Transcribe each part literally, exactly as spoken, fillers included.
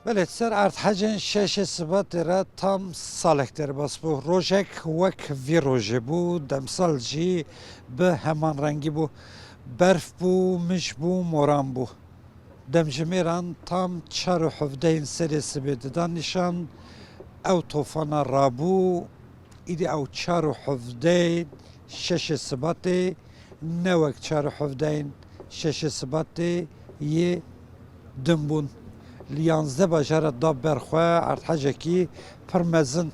Belê, ser erdhecên şeşê Sibatê re tam salek derbas bû. Rojek wek vî rojê bû, demsal jî bi heman rengî bû. Berf bû, mij bû, moran bû. Demjimêran tam çar û hevdehên serê sibê didan nîşan, ew tofana rabû, îdî ew çar û hevdehên şeşê Sibatê ne wek çar û hevdehên şeşê Sibatê yê din bûn. Li yanzdeh bajara da ber xwe erdhecekî pir mezin,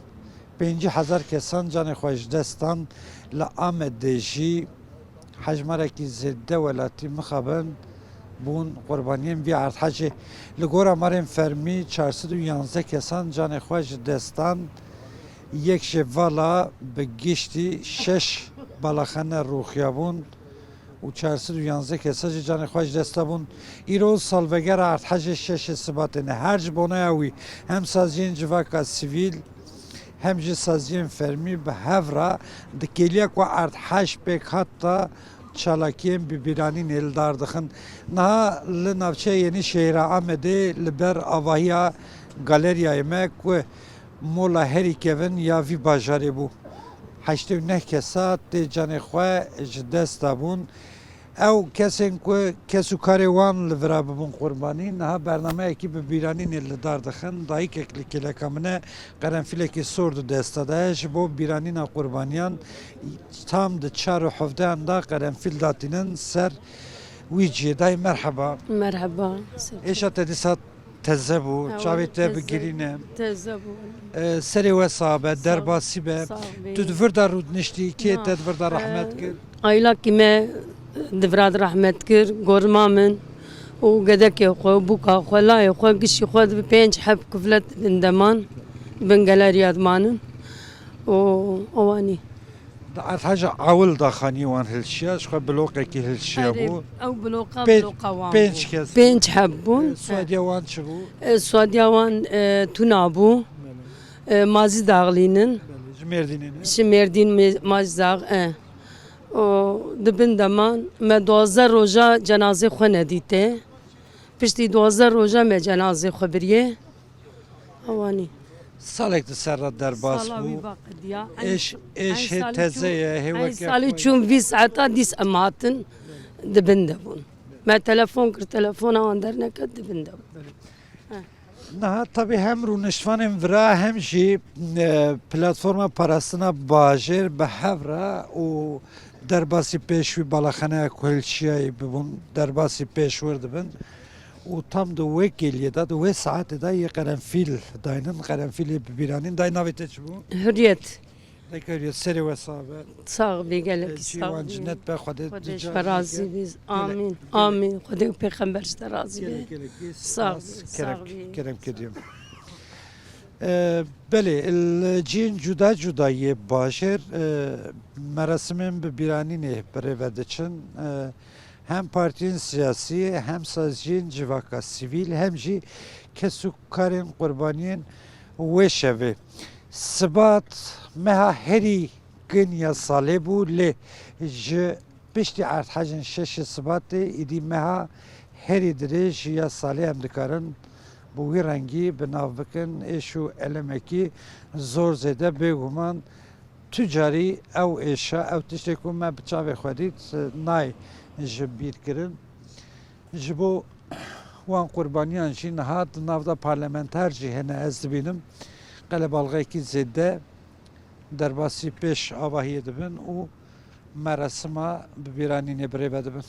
pêncî hezar kesan canê xwe ji dest dan. Li Amedê jî hejmarekî zêde welatî mixabin bûn qurbaniyên vî erdhecê. Li gor amarên fermî, çar sed û yanzdeh kesan canê xwe ji dest dan. Yek ji vala bi giştî şeş balaxane rûxiyabûn û çar sed û yanzdeh kesa jî canê xwe ji dest dabûn. Îro salvegera erdhejê şeşê Sibatê ne. Her ji boneya wî hem saziyên civaka sivîl hem jî saziyên fermî bi hev re di kêliya ku erdhej pêk hat de çalakiyên bibîranînê li dar dixin. Niha li navçeya Yenîşehîra Amedê li ber avahiya galeriyayê me ku mola herî kevin ya vî bajarê bû, heştê û neh kesa tê canê xwe ji dest dabûn. Ew kesên ku kes û karê wan li vira bibûn qurbanî, niha bernameyekî bi bîranînê li dar dixin. Dayikek li kêleka min e, qerenfîlekî sor di desta de ye. Ji bo bîranîna qurbaniyan tam di çar û hevdehan de qerenfîl datînin ser wî cihê. Dayê merheba. Merheba. Êşa te dîsa teze bû, çavê te bi girî ne. Teze bû. E, serê we sax be, derbasî be. Sağ ol. Tu di vir de rûdiniştî, kê te di vir de rehmet kir? Aylakî me di vira de rehmet kir, gorima min û gedekê xwe, bûka xwe, layê xwe, gişî xwe di pênc heb kuvlet bin de man, bin galeriya dimanin û ewanî. Di erdheja ewil de xaniyê wan hilşiya, ji xwe bloqekî hilşiya bû. Ew bloqa, pênc, bloqa wan pênc bû. Kes. Pênc heb bûn. E, soyadiya wan çi bû? E, soyadiya wan, e, tuna bû. Belê. E, Mazî Dağlînin. Belê, ji Mêrdînê ne? Ji Mêrdîn, Me-, Mazî Dağ, e. O, di bin de man, me duwazdeh roja cenazê xwe nedîte. Piştî duwazdeh roja me cenazê xwe biriye. Ewanî. Salek di ser re derbas bû. Sala wî va qediya. Êş, êş hê teze ye, hê weke xwe ye. Salî çûn vî saeta dîs em hatin di bin de bûn. Me telefon kir, telefona wan derneket, di bin de bûn. Niha tabî hem rûniştvanên vira hem jî, e, platforma parastina bajêr bi hev re û derbasî pêşwî balaxaneya ku hilşiyayî bibûn, derbasî pêşwir dibin. Û tam di wê kêliyê de, di wê saetê de yê qerenfîl daynin, qerenfîlê bibîranîn. Dayê navê te çi bû? Hurriyet. Dayê Hurriyet, serê we sax be. Sax bî, gelekî sax bî. Cî wan cinet be, Xwedê ji we razî bî. Amîn. Amîn. Xwedê û pêxember ji te razî be. Gelek, gelekî spas. Sax bî, kerem, sax bî. Kerem kediyorum. E, belê, li cihên cuda cuda yê bajêr, e, merasimên bibîranînê bi rê ve diçin. E, hem partiyên siyasî, hem saziyên civaka sivîl, hem jî kes û karên qurbaniyên wê şevê. Sibat meha herî kin ya salê bû, lê ji piştî erdhejên şeşê Sibatê, îdî meha herî dirêj ya salê em dikarin bi wî rengî bi nav bikin. Êş û elemekî zor zêde, bêguman tu carî ew êşa, ew tiştê ku me bi çavê xwe dît, nayê ji bîr kirin. Ji bo wan qurbaniyan jî niha di nav de parlamenter jî hene, ez dibînim qelebalixekî zêde derbasî pêş avahiyê dibin û merasima bibîranînê bi rê ve dibin.